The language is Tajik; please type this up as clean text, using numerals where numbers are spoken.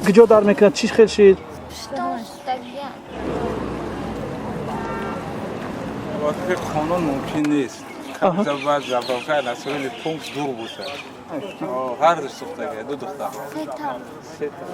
Куҷо дар мекунад, чӣ хел шид? Мувофиқи қонун мумкин нест. Бояд заправка населённый пункт дур бошад. Ҳар ду сӯхтага, ду духтар. Сета.